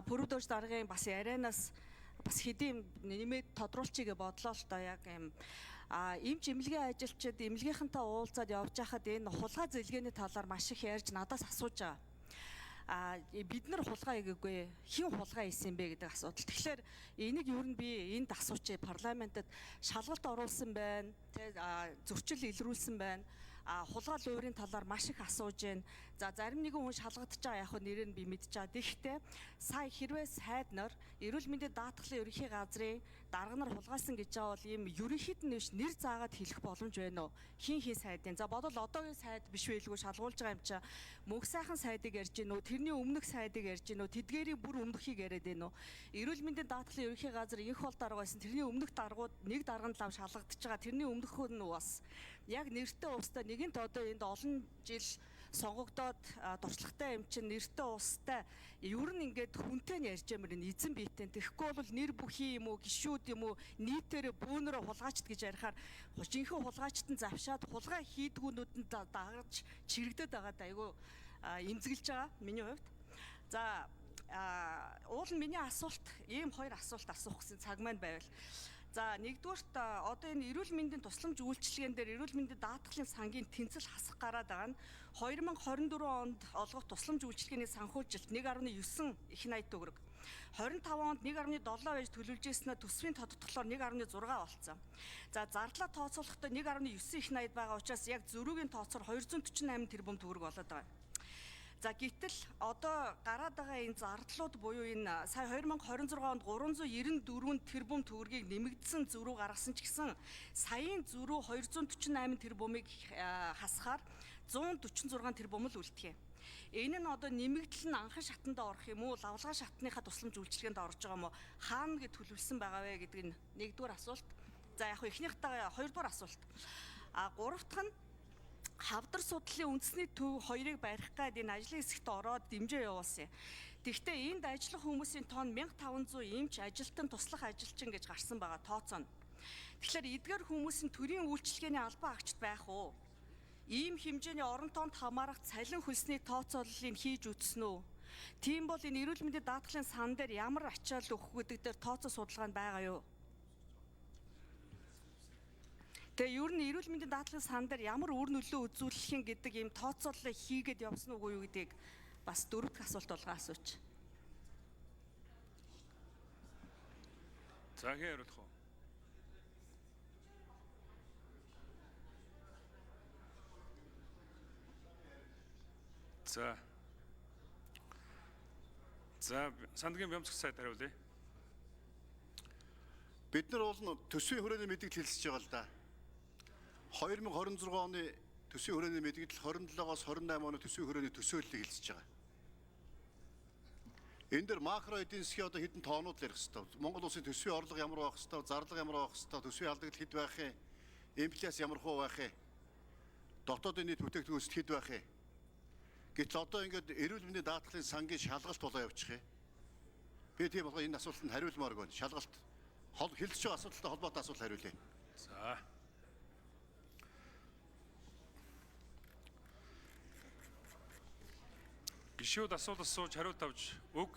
Пүрүдөөж даргын бас ярианаас бас хэдийн нэмээд тодруулчихъя гэж бодлоо л доо яг юм эмч эмнэлгийн ажилчид эмнэлгийнхэнтэй уулзаад явж байхад энэ хулгай зэлгээний талаар маш их ярьж надаас асууж байгаа. Бид нар хулгай хийгээгүй, хэн хулгай хийсэн бэ гэдэг асуудал. Тэгэхээр энийг ер нь би энд асуучих, парламентод шалгалт оруулсан байна, тэ зөрчил илрүүлсэн байна. Хулгай луурийн талаар маш их асууж байна. За зарим нэгэн хүн шалгагдаж байгаа, яг хөө нэрийг нь би мэдж байгаа. Тэгэхдээ сая хэрвээ сайд нар эрүүл мэндийн даатгалын ерөнхий газрын дарга нар хулгайлсан гэж байгаа бол ийм ерөнхийд нь биш нэр заагаад хэлэх боломж байна уу? Хин хин сайдын. За бодвол одоогийн сайд биш байлгүй шалгуулж байгаа юм чи мөнх сайхан сайдыг ярьж гин үү? Тэрний өмнөх сайдыг ярьж гин үү? Тэдгээрийн бүр өмнөхийг яриад байна уу? Эрүүл мэндийн даатгалын ерөнхий газар инх бол дарга байсан. Тэрний өмнөх даргууд нэг дарга нь лав шалгагдаж байгаа. Тэрний өмнөх нь бас яг нэртэй уустай нэгэнт одоо энд олон жил сонгогдоод туршлагатай юм чинь нэртэй уустай ер нь ингээд хүнтэй нь ярьж ямар энэ эзэн биетэй. Тэгэхгүй бол нэр бүхий юм уу, гişүүд юм уу, нийтээрээ бөөнөрөө хулгайчд гэж ярихаар жинхэнэ хулгайчд нь завшаад хулгай хийдгүүнүүд нь дагаж чирэгдэд байгаад айгүй эмзэглэж байгаа миний хувьд. За уул нь миний асуулт ийм хоёр асуулт асуух гэсэн цаг маань байвал. За нэгдүгüүрт одоо энэ эрүүл мэндийн тусламж үйлчилгээн дээр эрүүл мэндийн даатгалын сангийн тэнцэл хасах гараад байгаа нь 2024 онд олгох тусламж үйлчилгээний санхүүжилт 1.9 их 80 төгрөг. 25 онд 1.7 байж төлөвлөж ирснээр төсвийн тодтолоор 1.6 болсон. За зардлаа тооцоолохдоо 1.9 их 80 байгаа учраас яг зөрүүгийн тооцоор 248 тэрбум төгрөг болоод байгаа. За гэтэл одоо гараад байгаа энэ зардлууд буюу энэ сая 2026 онд 394 тэрбум төгрөгийг нэмэгдсэн зөрүү гаргасан ч гэсэн саяын зөрүү 248 тэрбумыг хасахаар 146 тэрбум л үлдэх юм. Энэ нь одоо нэмэгдэл нь анхан шатанд орох юм уу, лавлгаа шатныхаа тусламж үйлчилгээнд орж байгаа юм уу, хаана гэж төлөвлөсөн байгаа вэ гэдэг нь нэгдүгээр асуулт. За яг эхнийхтэйгээ хоёрдугаар асуулт. Гурав дахь нь хавдар судлалын үндэсний төв хоёрыг барих гээд энэ ажлын хэсэгт ороод дэмжээ явуулсан юм. Тэгэхдээ энд ажиллах хүмүүсийн тоон 1500 эмч ажилтан туслах ажилчин гэж гарсан байгаа тооцоо нь. Тэгэхээр эдгээр хүмүүсийн төрийн үйлчилгээний албан агчд байх уу? Ийм хэмжээний орон тоонд хамаарах цалин хөлсний тооцооллыг хийж үтсэн үү? Тийм бол энэ эрүүл мэндийн даатгалын сан дээр ямар ачаал өгөх гэдэг дээр тооцоо судалгаа нь байгаа юу? Тэгээ ер нь эрүүл мэндийн даатгалын сан дээр ямар үр нөлөө үзүүлэх юм гэдэг ийм тооцооллыг хийгээд явсан уугүй юу гэдгийг бас дөрөв дэх асуулт болгоо асууч. За хэн хариулах вэ? За. За сандгийн бямцх сайд хариулъя. Бид нар уул нь төсвийн хүрээний мэдээлэл хэлсэж байгаа л да. 2026 оны төсвийн хүрээний мэдээлэл 27-оос 28 оны төсвийн хүрээний төсөөллийг хэлсэж байгаа. Энэ дэр макро эдийн засгийн одоо хэдэн тоонууд л ярих хэвээр. Монгол улсын төсвийн орлого ямар байх хэвээр, зарлага ямар байх хэвээр, төсвийн алдагдал хэд байх юм, инфляц ямар хуу байх юм, дотоодын нийт бүтээгдэхүүн өсөлт хэд байх юм. Гэтэл одоо ингээд эрүүл мэндийн даатгалын сангийн шалгалт болоо явчих юм. Би тийм болохоор энэ асуултанд хариулмааргүй байна. Шалгалт хэлцэж байгаа асуудалтай холбоотой асуулт хариулъя. За. Гишүүд асуулт асууж хариулт авч үг